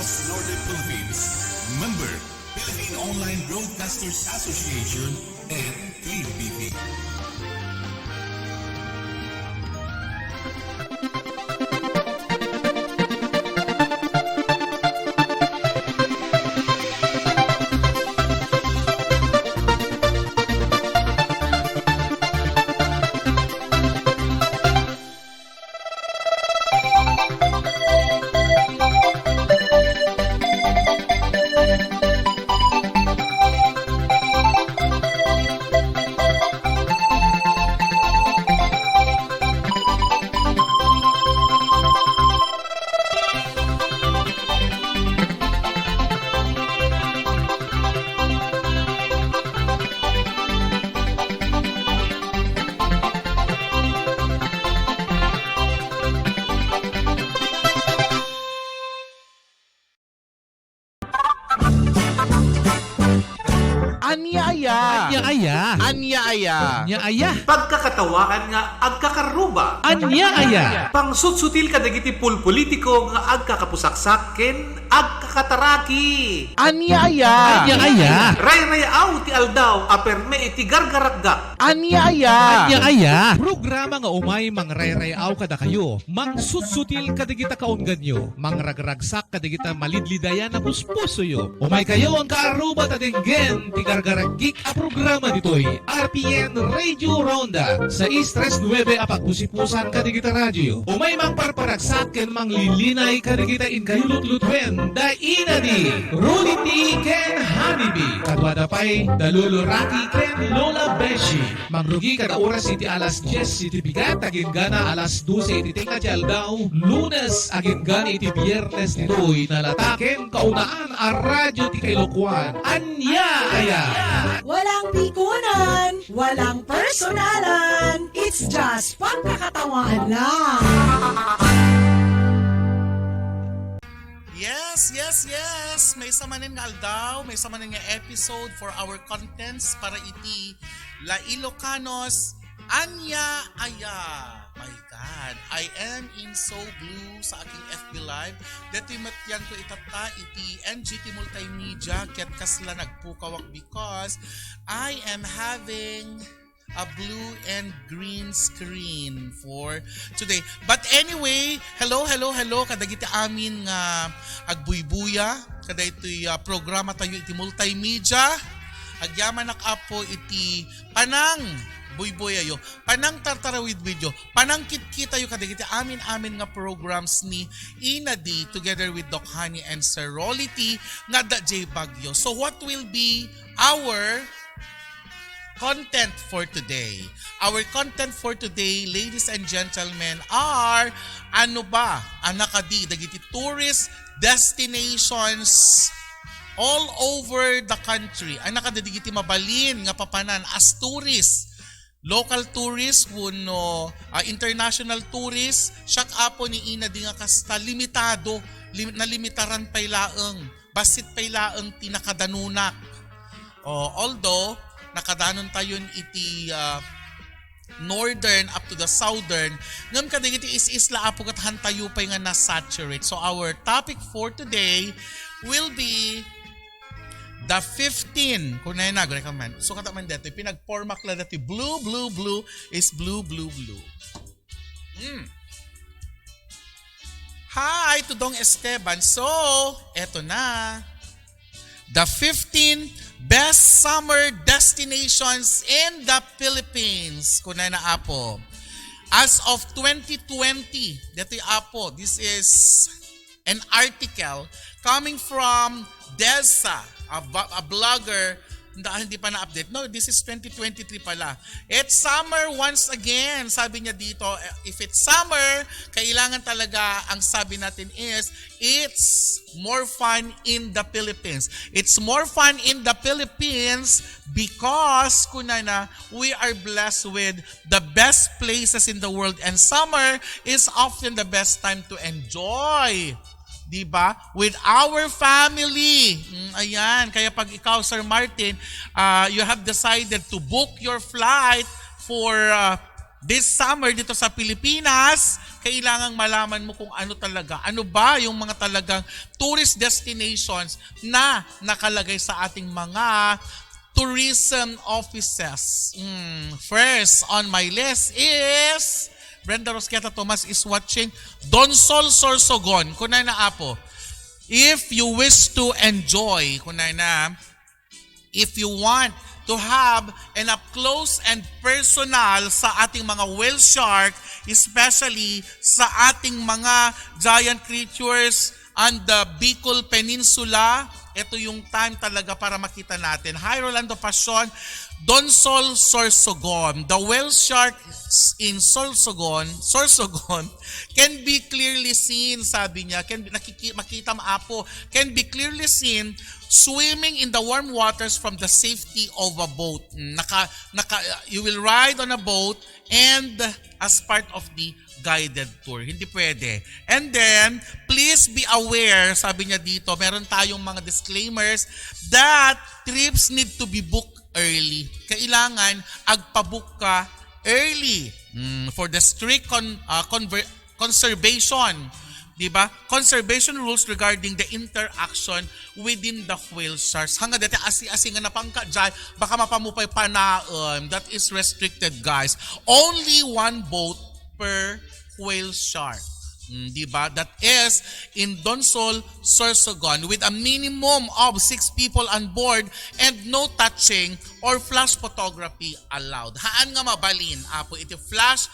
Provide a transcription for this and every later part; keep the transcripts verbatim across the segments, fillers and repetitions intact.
Northern Philippines. Member, Philippine Online Broadcasters Association and K B P. Ania aya? Ania aya? Ania aya? Ania aya? Pagkakatawaan nga agkakaruba. Ania aya? Pangsutsutil kadagiti pulpolitiko nga agkakapusaksak ken agkakataraki. Ania aya? Ania aya? Rayrayaw ti aldaw a perme iti gargaragga. Ania aya? Ania aya? Programa nga umay mangrayrayaw kadakayo, mangsutsutil kadagita kaungganyo, mangragragsak kadagita malidlidayan a puspusoyo. Umaykayo, angka aruba, ta denggen ti gargaragik a programa ditoy R P N Radio Ronda, sais tres nuebe a pagpusipusan kadagita radio. Umay mangparparagsak ken manglilinay kadagita inkayo lutlutuen da Inadi, Rudy T ken Honey B. Kaduada pay da Lolo Rocky ken Lola Beshi. Mangrugi kada oras iti alas dies iti bigat, agingga alas dose iti tengnga ti aldaw, Lunes agingga iti Biernes ditoy nalata ken kaunaan a radio ti kailokuan. Ania aya? Walang pikunan, walang personalan. It's just pagkakatawaan lang. Yes, yes, yes! Maysa manen nga aldaw, maysa manen nga episode for our contents para iti La Ilocanos Ania Aya. My God, I am in so blue sa aking F B Live. Detoy met yanto itatta iti N G T Multimedia, ket kasla nagpukawak because I am having a blue and green screen for today. But anyway, hello, hello, hello kadagiti amin nga agbuybuya kadaytoy, ah, programa tayo iti multimedia. Agyamanak, Apo, iti panang buybuyayo, panang tartarawidwidyo, panang kitkitayo kadagiti amin-amin nga programs ni Ina D together with Doc Honey and Sir Rolly T nga adda jay Baguio. So what will be our content for today. Our content for today, ladies and gentlemen, are, ano ba, anak kadi, dagiti tourist destinations all over the country. Anak kadi, dagiti mabalin nga papanan as tourist. Local tourist wenno, ah, international tourist, siak, Apo, ni Ina D nga kasta, limitado, lim-, nalimitaran pay laeng. Bassit pay laeng ti nakadanunak. Oh, although, nakadanon tayon iti, ah, northern up to the southern, ngem kadagiti is-isla, Apo, ket hantayo pay nga na-saturate. So, our topic for today will be the fifteen. Kunana, recommend. So, kata man dito, pinagpormak la dati, blue, blue, blue is blue, blue, blue. Mm. Hi to Dong Esteban. So, eto na. The fifteen best summer destinations in the Philippines. Kunana, Apo. As of twenty twenty, dati, Apo, this is an article coming from Deza, a, ba- a blogger. Hindi pa na-update. No, this is twenty twenty-three pala. It's summer once again, sabi niya dito. If it's summer, kailangan talaga, ang sabi natin is, it's more fun in the Philippines. It's more fun in the Philippines because, kunana, we are blessed with the best places in the world. And summer is often the best time to enjoy, di ba? With our family. Mm, ayan. Kaya pag ikaw, Sir Martin, ah, you have decided to book your flight for, ah, This summer dito sa Pilipinas, kailangang malaman mo kung ano talaga, ano ba yung mga talagang tourist destinations na nakalagay sa ating mga tourism offices. Mm, first on my list is Brenda Rosqueta Thomas is watching Donsol Sorsogon. Kunay na, apo. If you wish to enjoy, kunay na, if you want to have an up close and personal sa ating mga whale shark, especially sa ating mga giant creatures on the Bicol Peninsula, ito yung time talaga para makita natin. Hi, Rolando Pasion, Donsol Sorsogon. The whale shark in Sorsogon, Sorsogon can be clearly seen, sabi niya. Can, nakiki-, makita mo, apo, can be clearly seen swimming in the warm waters from the safety of a boat. Mm, naka, naka, you will ride on a boat and as part of the guided tour. Hindi pwede. And then, please be aware, sabi niya dito, meron tayong mga disclaimers that trips need to be booked early. Kailangan agpabook ka early. Mm, for the strict con-, ah, conver-, conservation, di ba? Conservation rules regarding the interaction within the whale sharks. Hanggang dati asi-asi nga napangka dyan, baka mapamupay panaem. That is restricted, guys. Only one boat per whale shark. Mm, di ba? That is in Donsol, Sorsogon, with a minimum of six people on board and no touching or flash photography allowed. Haan nga mabalin, apo, iti flash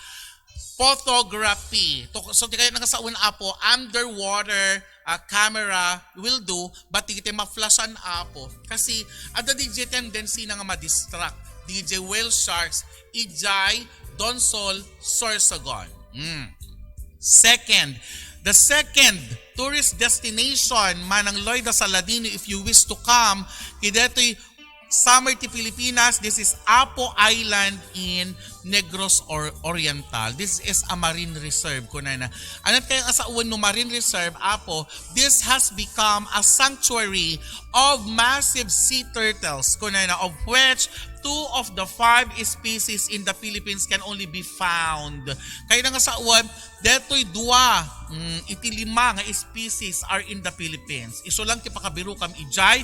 photography. To-, so, ti kayat nga sawen, apo, underwater, ah, camera will do, but ti kayat ma-flashan, apo. Kasi, adda didiay tendency na nga ma-distract didiay whale sharks, idiay Donsol, Sorsogon. Mm. Second, the second tourist destination, Manang Loida Saladino, if you wish to come, kidetoy summer ti Pilipinas, this is Apo Island in Negros or Oriental. This is a marine reserve, kunana. Ano kaya nga sa uwan no marine reserve, Apo? This has become a sanctuary of massive sea turtles, kunana, of which two of the five species in the Philippines can only be found. Kaya nga sa uwan, detoy dua, mm, iti lima nga species are in the Philippines. Isu lang ti pakabirokam idiay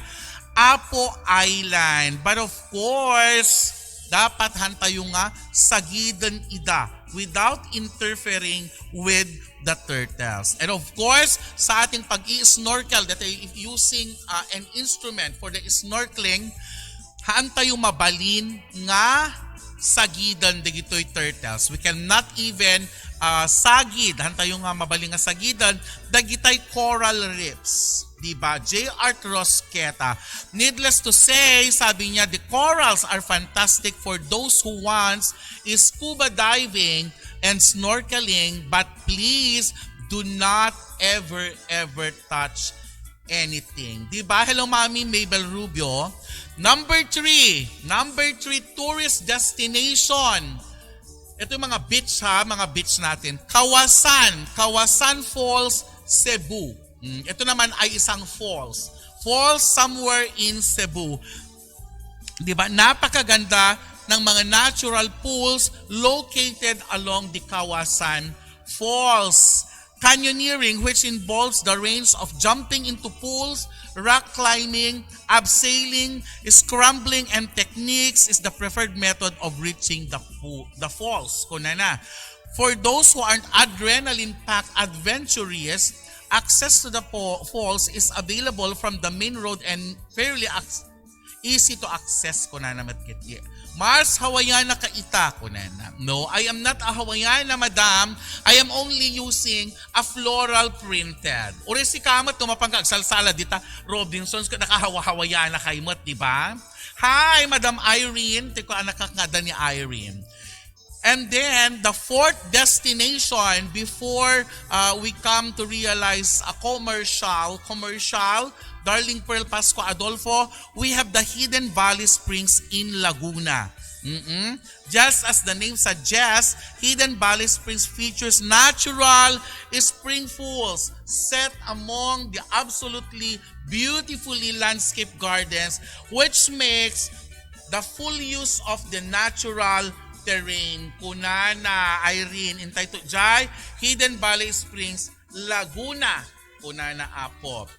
Apo Island. But of course, dapat hantayo nga sagiden ida without interfering with the turtles. And of course, sa ating pag-i-snorkel, that is using, uh, an instrument for the snorkeling, haantayo mabalin nga sagiden dagitoy turtles. We cannot even, uh, sagid, haantayo nga mabalin nga sagiden dagitay coral reefs. Di ba? J R Rosqueta. Needless to say, sabi niya, the corals are fantastic for those who wants scuba diving and snorkeling, but please do not ever, ever touch anything. Di ba? Hello, Mami Mabel Rubio. Number three. Number three tourist destination. Ito yung mga beach, ha, mga beach natin. Kawasan, Kawasan Falls, Cebu. Mm, ito naman ay isang falls. Falls somewhere in Cebu. Di ba? Napakaganda ng mga natural pools located along the Kawasan Falls. Canyoneering, which involves the range of jumping into pools, rock climbing, abseiling, scrambling, and techniques, is the preferred method of reaching the pool, the falls. Kunana, for those who aren't adrenaline-packed adventurous, access to the po-, falls is available from the main road and fairly ac-, easy to access, kunana met ketdi. Mars Hawaiiana ka ita, kunana. No, I am not a Hawaiiana, madam. I am only using a floral printed. Uray sika met, no, mapangka agsalsala dita Robinsons, ka naka-Hawa-, Hawaiiana kay met, di ba? Hi, Madam Irene. Ti ko anak nga da ni Irene. And then, the fourth destination before, uh, we come to realize a commercial, commercial, Darling Pearl Pascua Adolfo, we have the Hidden Valley Springs in Laguna. Mm-mm. Just as the name suggests, Hidden Valley Springs features natural spring pools set among the absolutely beautifully landscaped gardens, which makes the full use of the natural terrain. Kunana, Irene, intay to jay, Hidden Valley Springs, Laguna. Kunana, Apo.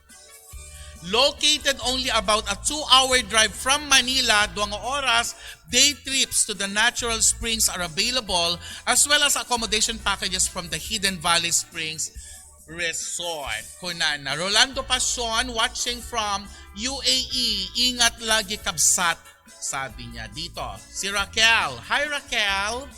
Located only about a two-hour drive from Manila, dua nga oras, day trips to the natural springs are available, as well as accommodation packages from the Hidden Valley Springs Resort. Kunana, Rolando Pasion, watching from U A E. Ingat lagi, kabsat, sabi niya dito. Si Raquel. Hi, Raquel.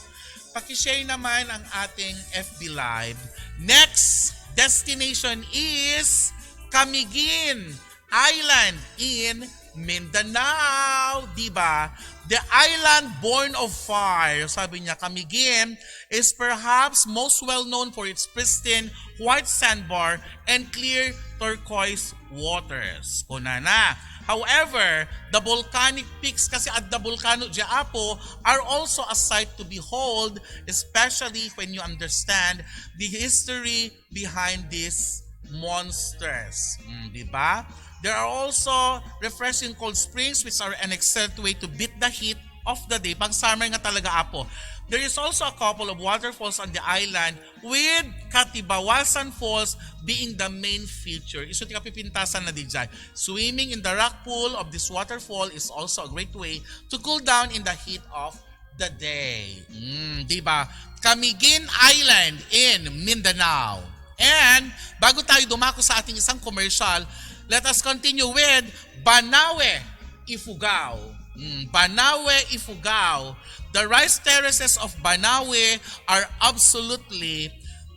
Pakishare naman ang ating F B Live. Next destination is Camiguin Island in Mindanao, di ba? The island born of fire. Sabi niya, Camiguin is perhaps most well known for its pristine white sandbar and clear turquoise waters. Kunana. However, the volcanic peaks kasi at the volcano di Apo are also a sight to behold, especially when you understand the history behind these monsters. Mm, di ba? There are also refreshing cold springs, which are an excellent way to beat the heat of the day. Pang summer nga talaga, Apo. There is also a couple of waterfalls on the island, with Katibawasan Falls being the main feature. Isu ti kapipintasan na di jay. Swimming in the rock pool of this waterfall is also a great way to cool down in the heat of the day. Mm, di ba? Camiguin Island in Mindanao. And bago tayo dumako sa ating isang commercial, let us continue with Banawe, Ifugao. Mm, Banawe, Ifugao. The rice terraces of Banawe are absolutely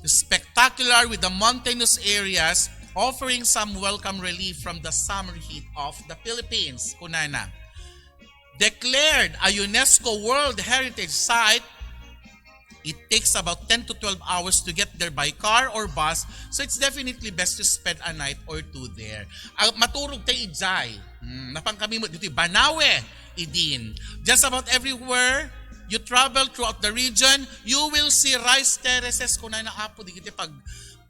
spectacular, with the mountainous areas offering some welcome relief from the summer heat of the Philippines. Kunana. Declared a UNESCO World Heritage Site, it takes about ten to twelve hours to get there by car or bus, so it's definitely best to spend a night or two there. Ah, maturog tayo ijay. Hmm, napangkami mo dito, Banawe, idin. Just about everywhere you travel throughout the region, you will see rice terraces. Kunana, Apo, di kita pag,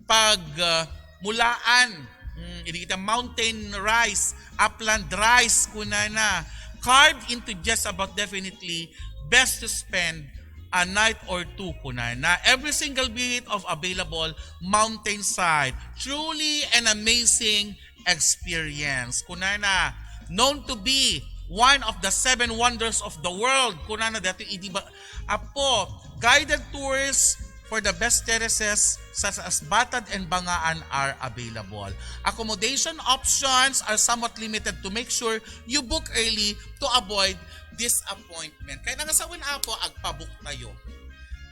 pag, ah, mulaan. Hmm, di kita mountain rice, upland rice, kunana. Carved into just about definitely best to spend a night or two, kunana. Every single bit of available mountainside. Truly an amazing experience. Kunana, known to be one of the seven wonders of the world. Kunana, dati idi ba, Apo, guided tours for the best terraces such as Batad and Bangaan are available. Accommodation options are somewhat limited to make sure you book early to avoid disappointment. Kaya nangasawen, Apo, agpabook tayo.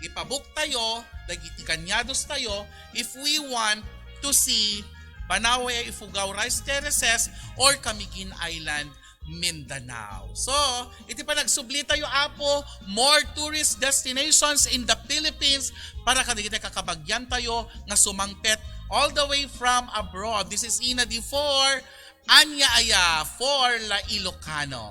Ipabook tayo, dagiti kaniados tayo, if we want to see Banawe, Ifugao rice terraces or Camiguin Island, Mindanao. So, iti panagsubli tayo, Apo, more tourist destinations in the Philippines para kadagiti kakabagian tayo nga sumangpet all the way from abroad. This is Ina D four, Anya Aya for La Ilocano.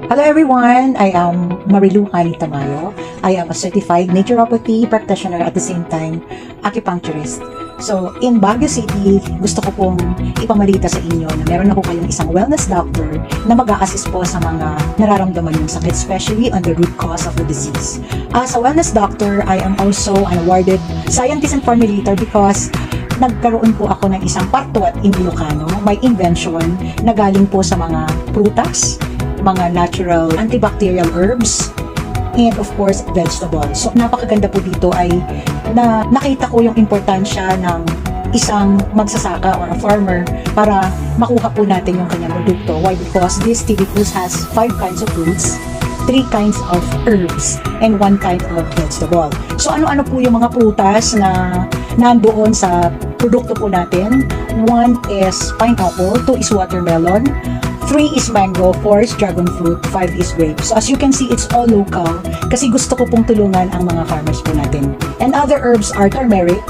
Hello everyone, I am Marilu Hani Tamayo. I am a certified naturopathy practitioner, at the same time acupuncturist. So, in Baguio City, gusto ko pong ipamalita sa inyo na meron ako kayong isang wellness doctor na mag-a-assist po sa mga nararamdaman yung sakit, especially on the root cause of the disease. As a wellness doctor, I am also an awarded scientist and formulator because nagkaroon po ako ng isang paktuat in Ilocano, my invention, na galing po sa mga prutas, mga natural antibacterial herbs, and of course, vegetables. So, napakaganda po dito ay na nakita ko yung importansya ng isang magsasaka or a farmer para makuha po natin yung kanyang produkto. Why? Because this T V Foods has five kinds of fruits, three kinds of herbs, and one kind of vegetable. So ano-ano po yung mga prutas na nandoon sa produkto po natin? One is pineapple, two is watermelon, three is mango, four is dragon fruit, five is grape. So as you can see, it's all local kasi gusto ko pong tulungan ang mga farmers po natin. And other herbs are turmeric,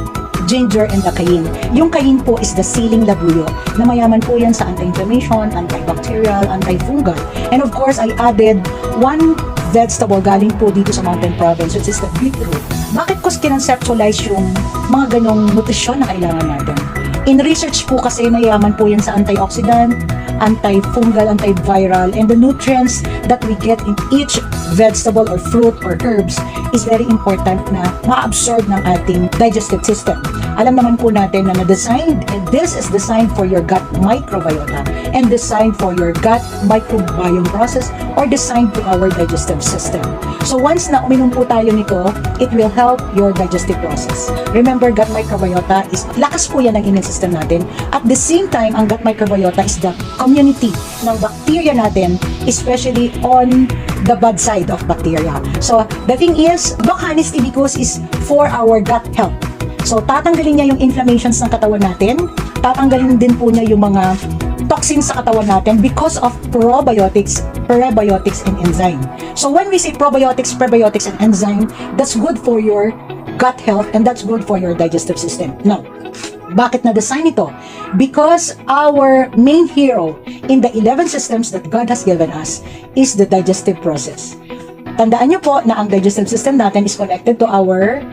ginger, and the cayenne. Yung cayenne po is the siling labuyo na mayaman po yan sa anti-inflammation, antibacterial, antifungal. And of course, I added one vegetable galing po dito sa Mountain Province, which is the beetroot. Bakit ko kinonceptualize yung mga ganong nutrisyon na kailangan natin? In research po kasi mayaman po yan sa antioxidant, antifungal, antiviral, and the nutrients that we get in each vegetable or fruit or herbs is very important na ma-absorb ng ating digestive system. Alam naman po natin na na-designed, and this is designed for your gut microbiota and designed for your gut microbiome process or designed to our digestive system. So once na uminom po tayo nito, it will help your digestive process. Remember, gut microbiota is lakas po yan ng immune system natin. At the same time, ang gut microbiota is the community ng bacteria natin, especially on the bad side of bacteria. So, the thing is, Doc Honey's Tibicus is for our gut health. So, tatanggalin niya yung inflammations ng katawan natin, tatanggalin din po niya yung mga toxins sa katawan natin because of probiotics, prebiotics, and enzyme. So, when we say probiotics, prebiotics, and enzyme, that's good for your gut health and that's good for your digestive system. Now, bakit na-design ito? Because our main hero in the eleven systems that God has given us is the digestive process. Tandaan niyo po na ang digestive system natin is connected to our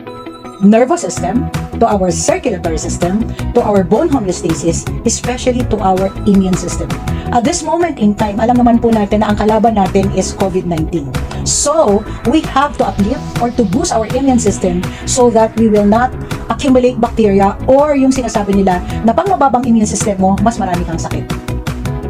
nervous system, to our circulatory system, to our bone homeostasis, especially to our immune system. At this moment in time, alam naman po natin na ang kalaban natin is COVID nineteen. So, we have to uplift or to boost our immune system so that we will not accumulate bacteria or yung sinasabi nila na pag mababang immune system mo, mas marami kang sakit.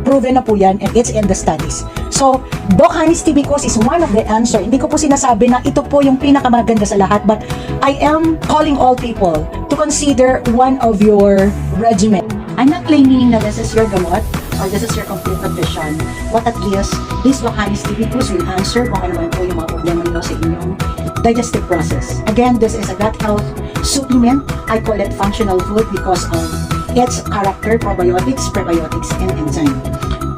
Proven na po yan and it's in the studies. So, Doc Honey's Tibicus is one of the answer. Hindi ko po sinasabi na ito po yung pinakamaganda sa lahat, but I am calling all people to consider one of your regimen. I'm not claiming na this is your gamot or this is your complete nutrition, but at least this Doc Honey's Tibicus will answer kung ano man po yung mga problema nyo sa inyong digestive process. Again, this is a gut health supplement. I call it functional food because of its character, probiotics, prebiotics, and enzyme.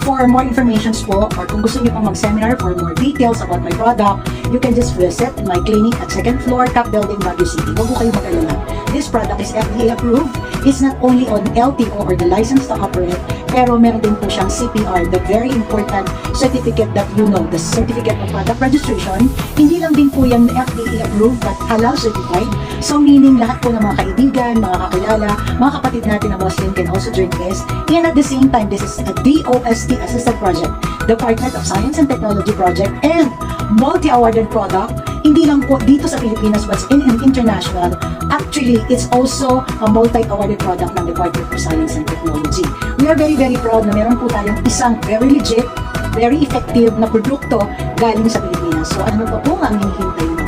For more informations po, or kung gusto niyo pong mag-seminar for more details about my product, you can just visit my clinic at second floor, Top Building, Baguio City. Huwag po kayo mag-alala. This product is F D A approved. It's not only on L T O or the license to operate, pero meron din po siyang C P R, the very important certificate that you know, the certificate of product registration. Hindi lang din po yan F D A approved, but halal certified. So meaning lahat po ng mga kaibigan, mga kakilala, mga kapatid natin na Muslim can also drink this. And at the same time, this is a D O S T assisted project, Department of Science and Technology project, and multi-awarded product, hindi lang po dito sa Pilipinas but in, in international. Actually, it's also a multi-awarded product ng Department of Science and Technology. We are very, very proud na meron po tayong isang very legit, very effective na produkto galing sa Pilipinas. So ano pa po ang hinihintay nyo?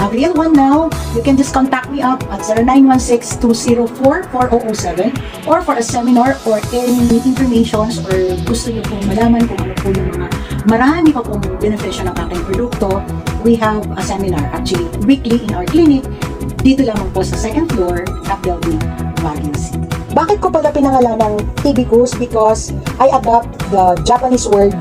Avail one now. You can just contact me up at zero nine one six two zero four four oh oh seven, or for a seminar or any informations or gusto nyo pong malaman kung ano po yung mga marami pa pong benepisyo ng aking produkto, we have a seminar actually weekly in our clinic dito lamang po sa second floor, Top Building, Baguio City. Bakit ko pala pinangalan ng Tibicus? Because I adopt the Japanese word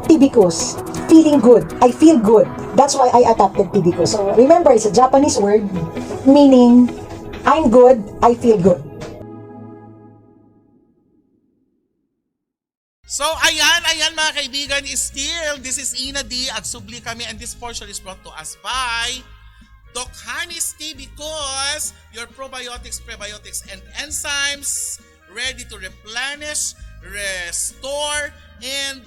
Tibicus, feeling good. I feel good. That's why I adopted Tibicus. So remember, it's a Japanese word meaning I'm good, I feel good. So ayan, ayan mga kaibigan, still, this is Ina D, agsubli kami, and this portion is brought to us by Doc Honey's Tibicus, your probiotics, prebiotics, and enzymes, ready to replenish, restore, and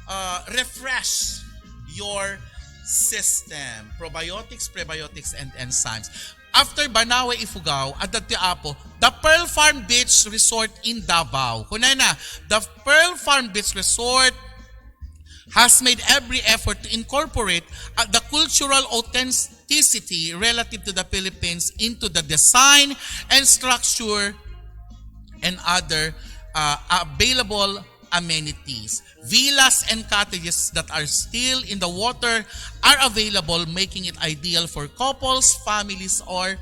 uh, refresh your system. Probiotics, prebiotics, and enzymes. After Banawe, Ifugao, adda ti Apo, the Pearl Farm Beach Resort in Davao. Kunana, the Pearl Farm Beach Resort has made every effort to incorporate uh, the cultural authenticity relative to the Philippines into the design and structure and other uh, available amenities. Villas and cottages that are still in the water are available, making it ideal for couples, families, or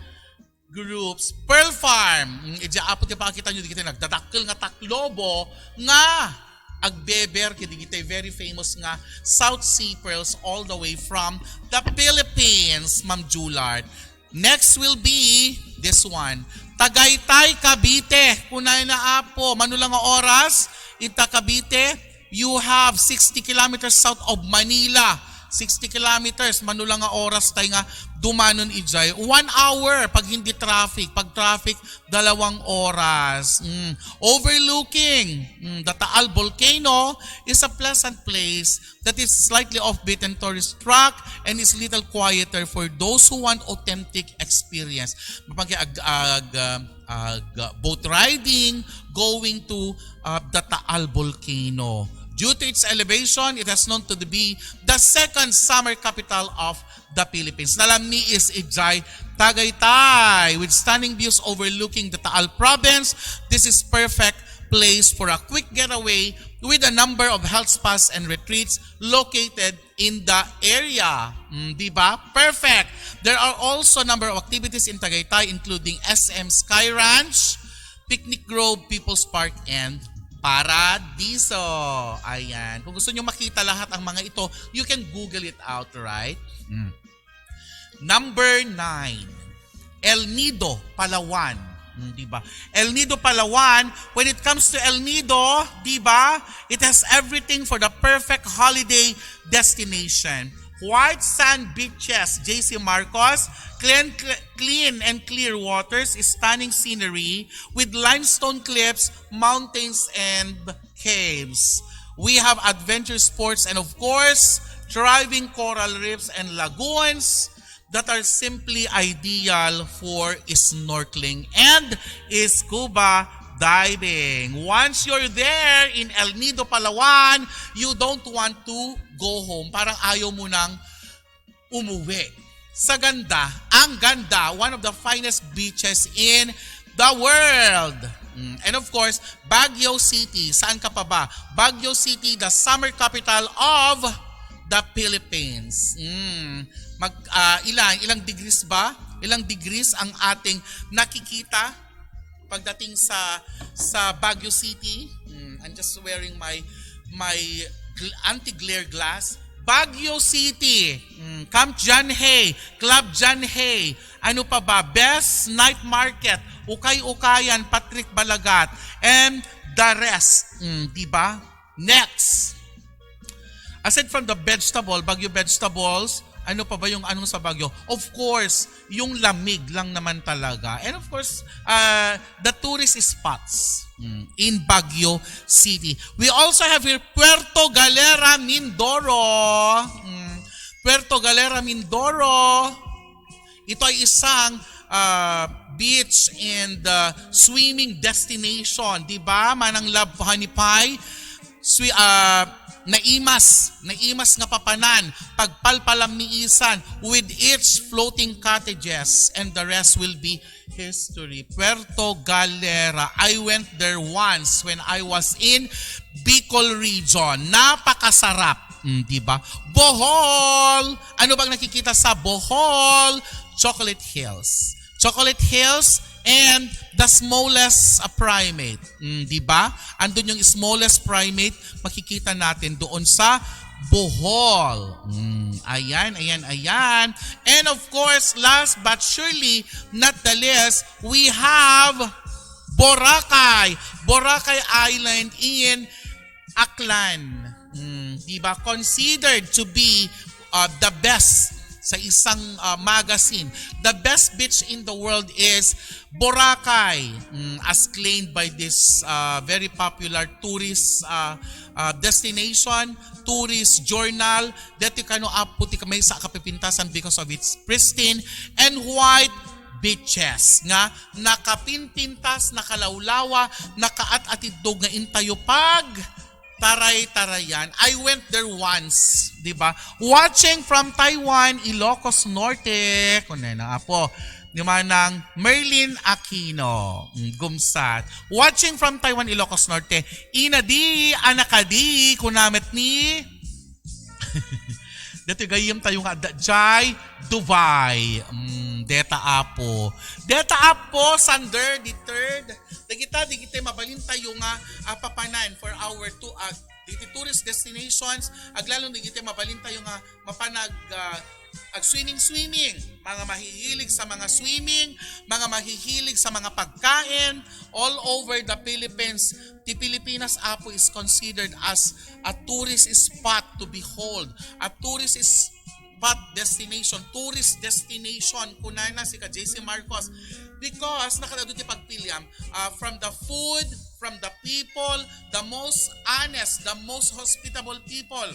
groups. Pearl Farm. Mm, ija apo ti pakita nyo, digiti nagdadakkel nga taklobo nga agbeber, digiti very famous nga South Sea Pearls all the way from the Philippines, Ma'am Julard. Next will be this one. Tagaytay, Cavite. Kunay na apo. Mano lang nga oras? Ita Cavite, you have sixty kilometers south of Manila. sixty kilometers, mano lang nga oras tay nga dumanon idiay. One hour pag hindi traffic. Pag traffic, dalawang oras. Mm. Overlooking, mm, the Taal Volcano is a pleasant place that is slightly off beaten tourist track and is little quieter for those who want authentic experience. Mapag-, ag-, ag-, uh, ag-, uh, boat riding, going to, uh, the Taal Volcano. Due to its elevation, it has known to be the second summer capital of the Philippines. Nalammiis idiay Tagaytay with stunning views overlooking the Taal province. This is perfect place for a quick getaway with a number of health spas and retreats located in the area. Mm, di ba? Perfect. There are also a number of activities in Tagaytay, including S M Sky Ranch, Picnic Grove, People's Park, and Paradiso. Ayan. Kung gusto nyo makita lahat ang mga ito, you can Google it out, right? Mm. Number nine, El Nido, Palawan. Hmm, di ba? El Nido, Palawan, when it comes to El Nido, di ba, it has everything for the perfect holiday destination. White sand beaches, J C Marcos, clean, cl-, clean and clear waters, stunning scenery with limestone cliffs, mountains, and caves. We have adventure sports and, of course, thriving coral reefs and lagoons that are simply ideal for snorkeling and scuba diving. Once you're there in El Nido, Palawan, you don't want to go home. Parang ayaw mo nang umuwi. Sa ganda, ang ganda, one of the finest beaches in the world. Mm, and of course, Baguio City. Saan ka pa ba? Baguio City, the summer capital of the Philippines. Mm. Mag, ah, ilang, ilang degrees ba? Ilang degrees ang ating nakikita pagdating sa, sa Baguio City? Mm, I'm just wearing my, my gl-, anti-glare glass. Baguio City, mm, Camp John Hay, Club John Hay, ano pa ba? Best Night Market, Ukay-Ukayan, Patrick Balagat, and the rest. Mm, di ba? Next. Aside from the vegetable, Baguio vegetables, ano pa ba yung anong sa Baguio? Of course, yung lamig lang naman talaga. And of course, uh, the tourist spots, mm, in Baguio City. We also have here Puerto Galera, Mindoro. Mm, Puerto Galera, Mindoro. Ito ay isang, ah, beach and, ah, swimming destination, di ba? Manang Love Honey Pie, swi-, ah, naimas, naimas nga papanan, pagpalpalammiisan with its floating cottages, and the rest will be history. Puerto Galera. I went there once when I was in Bicol region. Napakasarap. Mm, di ba? Bohol! Ano bang nakikita sa Bohol? Chocolate Hills. Chocolate Hills and the smallest, uh, primate. Mm, di ba? Andun yung smallest primate, makikita natin doon sa Bohol. Mm, ayan, ayan, ayan. And of course, last but surely not the least, we have Boracay. Boracay Island in Aklan. Mm, di ba? Considered to be, uh, the best sa isang, uh, magazine. The best beach in the world is Boracay, mm, as claimed by this, uh, very popular tourist, uh, uh, destination, tourist journal. Deti kano, apo ti maysa a kapipintasan because of its pristine and white beaches nga nakapinpintas, nakalawlawa, nakaat-atiddog nga intayo pag taray-tarayan. I went there once, di ba? Watching from Taiwan, Ilocos Norte. Kunay na, apo. Ni Manang Merlin Aquino. Mm, gumsat. Watching from Taiwan, Ilocos Norte. Ina di, anak a di, kunamet ni. Dati gayem tayo nga adda jay Dubai. Mm, deta apo. Deta apo, Sander, the third. Dagita, digiti mabalin tayo nga, ah, papanan for our two, ah, diti tourist destinations, aglalo digiti mabalin tayo nga mapanag, ah, Ag-swimming-swimming, mga mahihilig sa mga swimming, mga mahihilig sa mga pagkain, all over the Philippines. The Pilipinas, Apo, is considered as a tourist spot to behold, a tourist spot destination, tourist destination, kunana si ka J C Marcos. Because nakadado ti pagpiliam, ah, from the food, from the people, the most honest, the most hospitable people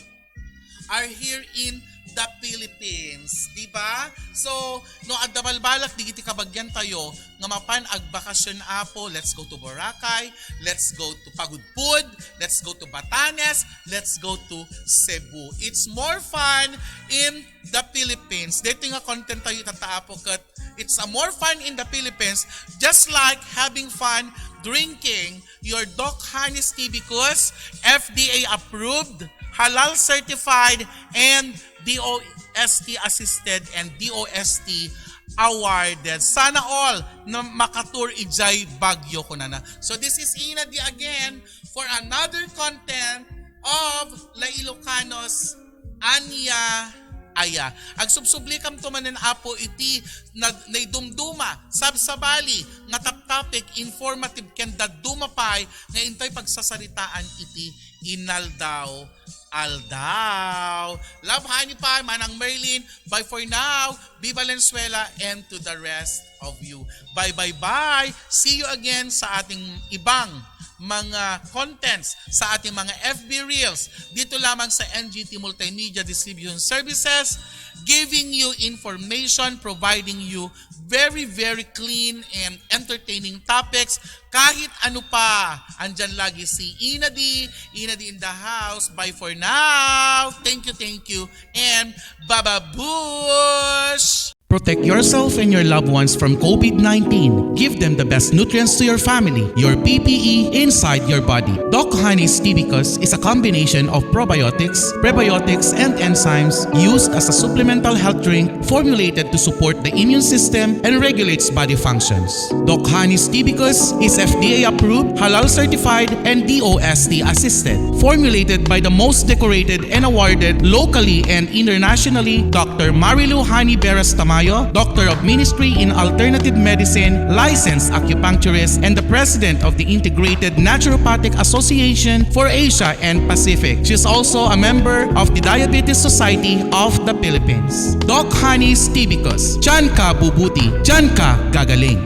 are here in the Philippines, di ba? So, no adda balbalak digiti kabagian tayo nga mapan agbakasyon, Apo, let's go to Boracay, let's go to Pagudpud, let's go to Batanes, let's go to Cebu. It's more fun in the Philippines. Dito nga content tayo itata, Apo, ket it's a more fun in the Philippines, just like having fun drinking your Doc Honey's Tibicus, F D A approved, halal certified, and D O S T assisted and D O S T awarded. Sana all na makatour ijay Baguio, kunana. So this is Ina D again for another content of La Ilocanos Ania Aya. Agsubsublikamto manen, Apo, iti na-, naidumduma, sabsabali, nga tap-topic, informative, ken dadduma pay nga intoy pagsasaritaan iti inaldaw-aldaw. Love, Honey pay, Manang Merlin, bye for now. Be Valenzuela and to the rest of you. Bye, bye, bye. See you again sa ating ibang mga contents sa ating mga F B Reels dito lamang sa N G T Multimedia Distribution Services, giving you information, providing you very, very clean and entertaining topics. Kahit ano pa, andyan lagi si Ina D, Ina D in the house. Bye for now. Thank you, thank you, and bababush! Protect yourself and your loved ones from COVID nineteen. Give them the best nutrients to your family, your P P E inside your body. Doc Honey's Tibicus is a combination of probiotics, prebiotics, and enzymes used as a supplemental health drink formulated to support the immune system and regulates body functions. Doc Honey's Tibicus is F D A approved, halal certified, and D O S T assisted. Formulated by the most decorated and awarded locally and internationally, Doctor Marilu Honey Beras Tamayo, Doctor of Ministry in Alternative Medicine, licensed acupuncturist, and the President of the Integrated Naturopathic Association for Asia and Pacific. She is also a member of the Diabetes Society of the Philippines. Doc Honey's Tibicus, diyan ka bubuti, diyan ka gagaling.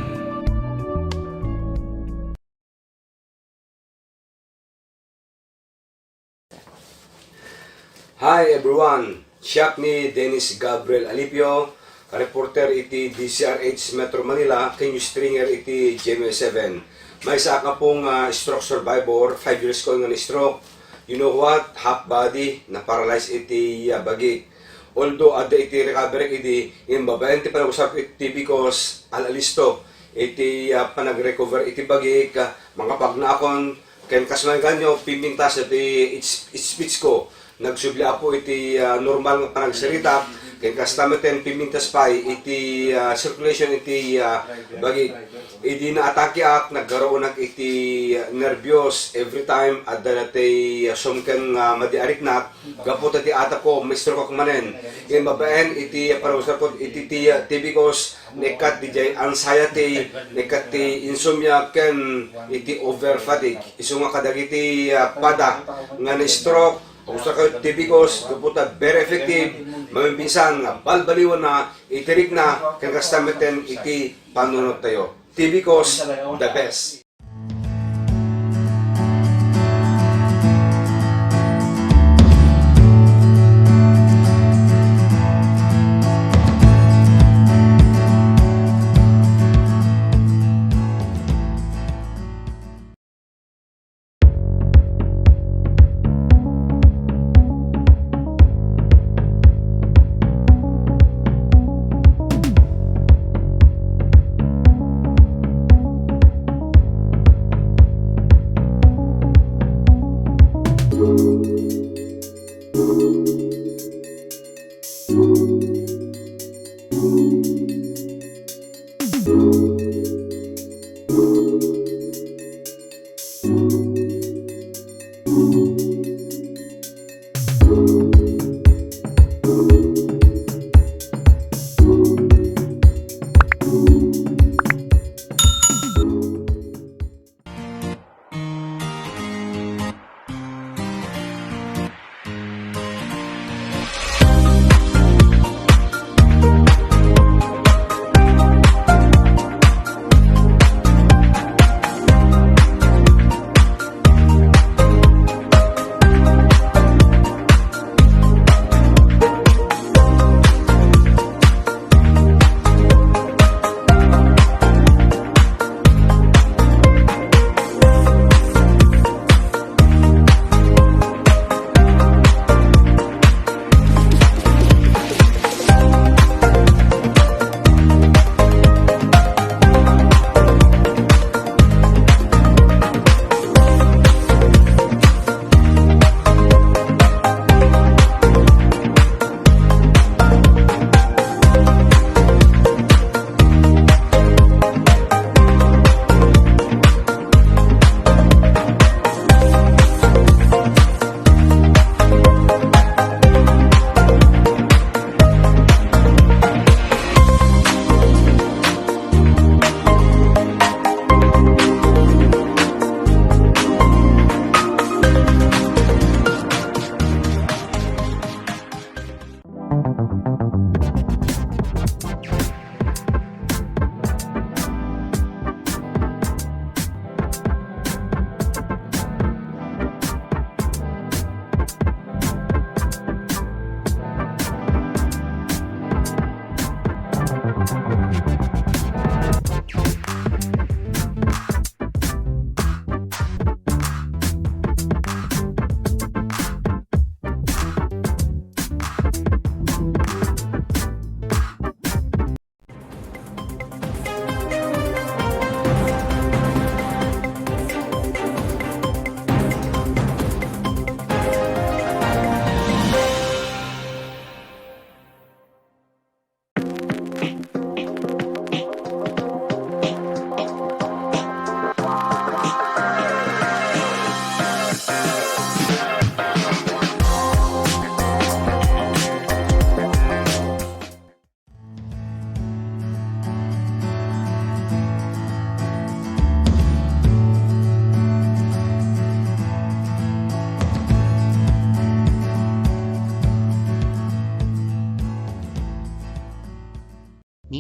Hi everyone! Siak ni Dennis Gabriel Alipio, ka-reporter iti D Z R H Metro Manila, ken news stringer iti G M A seven. Maysa a pung, ah, stroke survivor, five years ko nga na-stroke. You know what? Half body, na-paralyze iti, ah, bagik. Although adda iti recovery idi, ngem babaen ti panagusarko iti Tibicus, al-alisto iti, ah, panagrecover iti bagik, ah, mangapagnaakon, ken kas maganyo, pimpintas iti its-, speech ko. Nagsubli, Apo, iti, ah, normal nga panagsaritak, ken kasta metten pimpintas pay iti, ah, circulation iti, ah, bagik. Idi naatakeak, naggaruonak iti, ah, nerbios. Every time, adda daytoy, ah, sumken nga madi a riknak, gapu ta ti atapko, ma-strokeak manen. Ken babaen iti panagusarko iti ti-, Tibicus, naikkat diay anxiety, naikkat ti insomnia, ken iti over fatigue. Isu nga kadagiti, ah, pada nga na-stroke, agusarkayo Tibicus, gapu ta very effective, maminsan nga balbaliwanna iti rikna, ken kasta metten iti panunottayo. Tibicus, the best.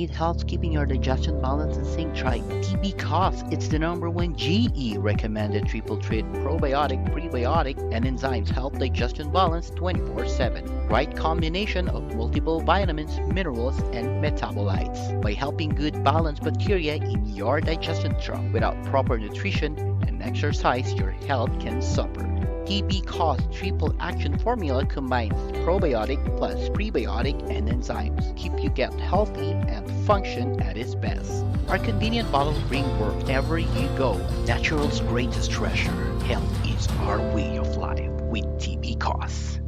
helps keeping your digestion balance in sync, try T B Cos. It's the number one G E recommended triple treat probiotic, prebiotic, and enzymes help digestion balance twenty-four seven. Right combination of multiple vitamins, minerals, and metabolites by helping good balance bacteria in your digestion tract. Without proper nutrition and exercise, your health can suffer. T B Cos triple action formula combines probiotic plus prebiotic and enzymes. Keep your gut healthy and function at its best. Our convenient bottles bring work wherever you go. Natural's greatest treasure. Health is our way of life with T B Cos.